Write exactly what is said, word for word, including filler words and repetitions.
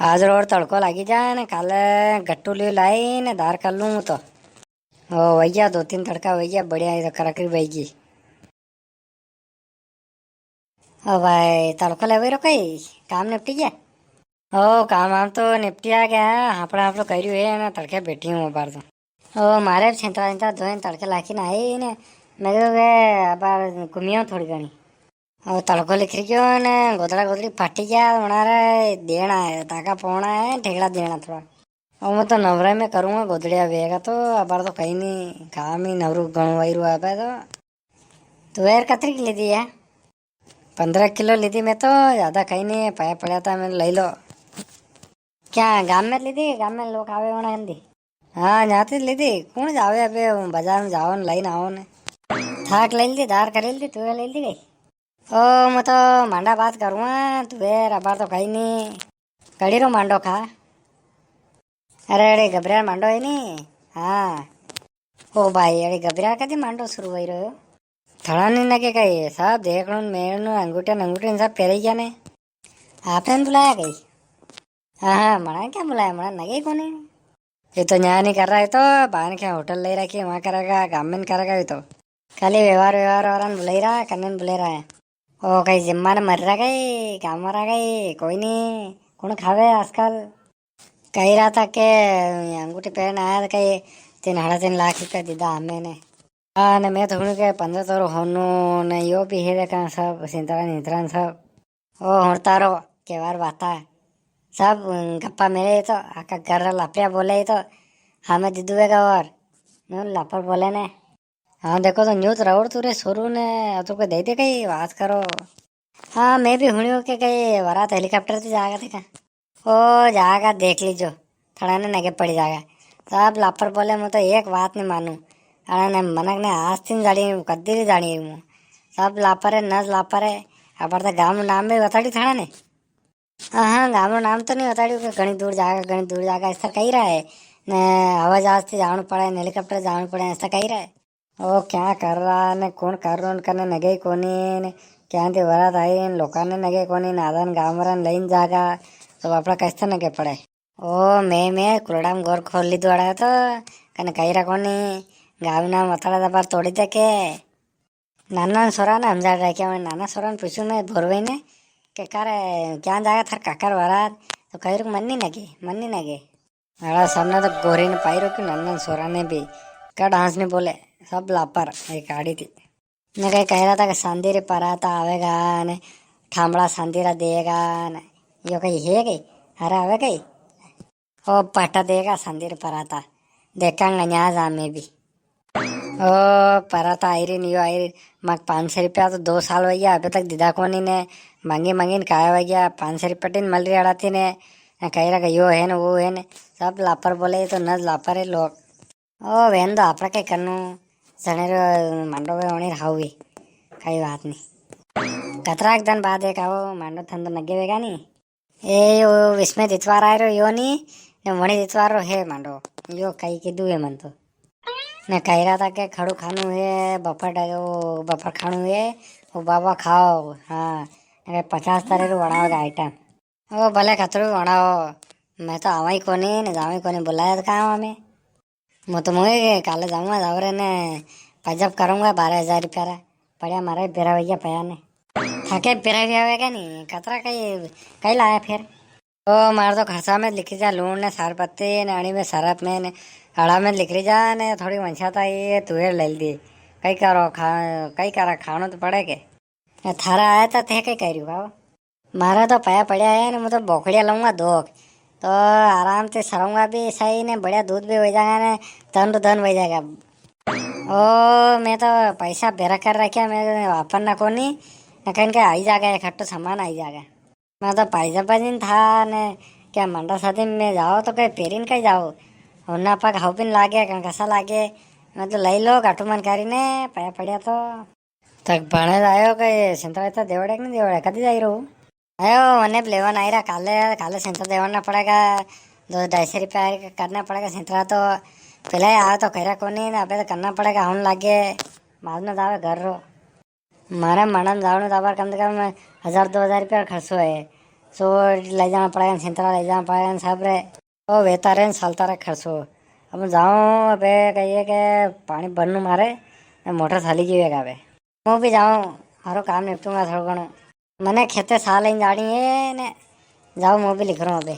आज रोड तड़को लागी जाए ने, काले गट्टू लियो लाई ने दार कर लूँ तो। ओ भैया, दो तीन तड़का भैया, बढ़िया, ये तो करकरी भैगी। ओ भाई, तड़को लेवे रो कई, काम निपटी गया? ओ, काम आम तो निपटी आ गया, हापड़ा हापड़ो करियो है ना, तड़के बैठी हूँ बार तो। ओ, मारे भी छेंतरा छेंतरा धोए तड़के लाखी ना आई ने, मैं तो वे अबार घूमियो थोड़ी घणी। ओ, तड़को लिख रही क्यों ने, गोदड़ा गोदड़ी फाटी गया, बना रहा है, देना है, ताका पोना है, ठेकड़ा देना थोड़ा। ओ, मैं तो नवरा में करूँगा, गोदड़िया वेगा तो, अबार तो कई नी, काम ही नवरू घणो वही रुआ पे तो। तुवेर कतरी की लीधी है? पन्द्रह किलो लीधी मैं तो, ज्यादा कई नी, पाया पड़ा था, मैं ले लो। क्या गाम में लीधी? गाम में लोग आवे होना हिंदी। हाँ, न्यां ती लीधी। कुण जावे अबे, बाजार में जाओ ने, लई ने आओ ने। थाक ले लीधी, दार करे लीधी, तुवेर ले लीधी गई। ओ, मैं तो मांडा बात करूँगा, तुवेर अबार तो कई नी। कड़ी रो मांडो खा। अरे, अरे, गबरिया मांडो है नी? हाँ। ओ भाई, अरे, गबरिया कदी मांडो शुरू वही रहो? थड़ा ने नगे कई, सब देखणो, मेलणो, अंगूठे, अंगूठे सब पेरे गया ने। आपने बुलाया कई? हाँ, हाँ, मना क्या बुलाया, मना नगे कोनी। ये तो न्यां नी कर रहा है तो, बाहर क्या होटल ले रखी है, वहाँ करेगा, गाम में करेगा ये तो। खाली व्यवहार, व्यवहार वाला ने बुलाई रहा, कन्ने ने बुलाई रहा है। ओ, कई जिम्मा ने मर रहा कई, काम मरा कई, कोई नी, कुण खावे आजकल। कही रहा था के अंगूठी पहन आया था, कई तीन, साढ़े तीन लाख रुपया दीदा हमें ने। हाँ, ने मैं तो सुनू के पन्द्रह तोरो होनो, ने यो भी है देखा सब, सिंतरा निंतरा सब। ओ, हुण तारो केवार बाता। सब गप्पा मेरे ही तो, आका घर रा लापरिया बोले ही तो, हमें दीदू वेगा और, न्यू लापर बोले ने। हाँ, देखो तो न्यूज राउर तू रे सोरू ने, अतु को दे दे कई बात करो। हाँ, मैं भी हुणियो के कई वरात हेलीकॉप्टर ते जागा देखा। ओ, जागा देख लीजो, थड़ा ने नगे पड़ी जागा। सब लापर बोले, मैं तो एक बात नी मानू। अरे ने मनक ने आज तीन जानी, कद्दी री जानी हूँ। सब लापर है, नज लापर है। अबर तो गाम नाम भी बताड़ी थड़ा ने। हाँ, हाँ, गाम रो नाम तो नी बताड़ियो के घणी दूर जागा, घणी दूर जागा, ऐसा कही रहा है। ने हवाई जहाज से जावणो पड़े, ने हेलीकॉप्टर जावणो पड़े, ऐसा कही रहा है। ओ, क्या कर रहा ने, कौन कर रहा, उनका ने नगे ही कोनी ने, क्या दे वरात आई, इन लोकां ने नगे कोनी, नादन गाम वाला ने लईन जागा, तो बापड़ा कैसे नगे पड़े। ओ, मैं, मैं कुलड़ा में गोर खोल ली दुआड़ा तो, कने कही रहा कोनी, गाम नाम बताड़ा दबार तोड़ी दे के। नाना सोरा ने हमजाड़ राख्या, मैं नाना सोरा ने पूछूं मैं भोरवे ने, के कारे, क्या जागा थार काकर वरात? तो कही रुक, मन नी नगे, मन नी नगे। अड़ा सामने तो गोरी ने पाई रुकी, नाना सोरा ने भी, कड़ हंस ने बोले, सब लापर, एक आड़ी थी। ने कई कही रहा था कि सांदी रे पराता आवेगा, ने ठामड़ा सांदी रा देगा, ने यो कई है कई, अरे आवे कई। ओ पाटा देगा सांदी रे पराता, देखांगा न्या जा मैं भी। ओ, पराता आई री, नी आई री। मक पाँच सौ रुपया तो दो साल वई गया, अबे तक दीदा कोनी ने। मांगी मांगी ने काया वई गया, पाँच सौ रुपया टीन मल री अड़ाती ने। ने कही रहा कि यो है ने, वो है ने। सब लापर बोले, ये तो नज लापर है लोग। ओ, वेन दो आपड़ा कई करनू। जने रो मांडो वे होनी रहावी। कई बात नी। कतरा एक दिन बाद एक आओ, मांडो थन तो नगे वेगा नी। ए, यो विस्मे दितवार आय रो यो नी, ने वणी दितवार रो है मांडो। यो कई कीधु है मन तो। ने कही रहा था के खड़ू खानू है, बफर डा-, वो बफर खानू है, वो बाबा खाओ, हाँ। ने पचास तरह रो बनाओ आइटम। ओ भले खतरू बनाओ, मैं तो आवा ही कोनी, ने जावा ही कोनी, बुलाया तो कहाँ हमें। मु तो मुए काले जाऊंगा, जावरे ने पजब करूंगा बारह हजार रुपया रा। पड़िया मारे बेरा भैया पया ने। थाके बेरा भी आवेगा नी, कतरा कई, कई लाया फिर? ओ, मार तो खर्चा में लिखी जा, लूण ने सार पत्ती ने, अणी में सरप में ने, अड़ा में लिख रही जा ने, थोड़ी वंशा था ये तुवेर ले ली। कई करो खा, कई करा खाणो तो पड़े के। ए, थारा आया था थे कई करियो खाओ। मारा तो पया पड़या है ने, मैं तो बोकड़िया लूंगा दो। तो आराम से सरूंगा भी सही ने, बढ़िया दूध भी हो जाएगा ने, धन रो धन हो जाएगा। ओ, मैं तो पैसा बेरा कर रखा, मैं तो वापरना कोनी, ने कहीं के आई जाएगा, इकट्ठो सामान आई जाएगा। मैं तो पाइजा बजिन था ने, क्या मंडा शादी में जाओ तो कहीं पेरिन कहीं जाओ, होना पग हाउ पिन लागे, कहीं कसा लागे, मैं तो लई लो, घाटू मन करी ने, पया पड़या तो। तक भणे आयो के संतरा इतना देवड़े के नहीं देवड़े, कदी जाई रहू? आयो, उन्हें भी लेवन आई रहा काले, काले संतरा देवना पड़ेगा, दो ढाई सौ रुपया करना पड़ेगा संतरा तो, पहले आयो तो कह रहा कोनी ना, अबे तो करना पड़ेगा, हम लागे, बाद में जावे घर रो। मारे मणन जावने जावर कम से कम हजार दो हजार रुपया खर्चो है, चोर ले जाना पड़ेगा, सिंतरा ले जाना पड़ेगा, सब रे। ओ वेता रे, सालता रे खर्चो। अब जाऊं अबे, कहिए के पानी भरनू मारे, मोटर साली की वेगा अबे। मूं भी जाऊं, मारो काम निपटूंगा थोड़ो घणो। मने खेते साल ही जानी है ने, जाऊं मूं भी निकरूं अबे।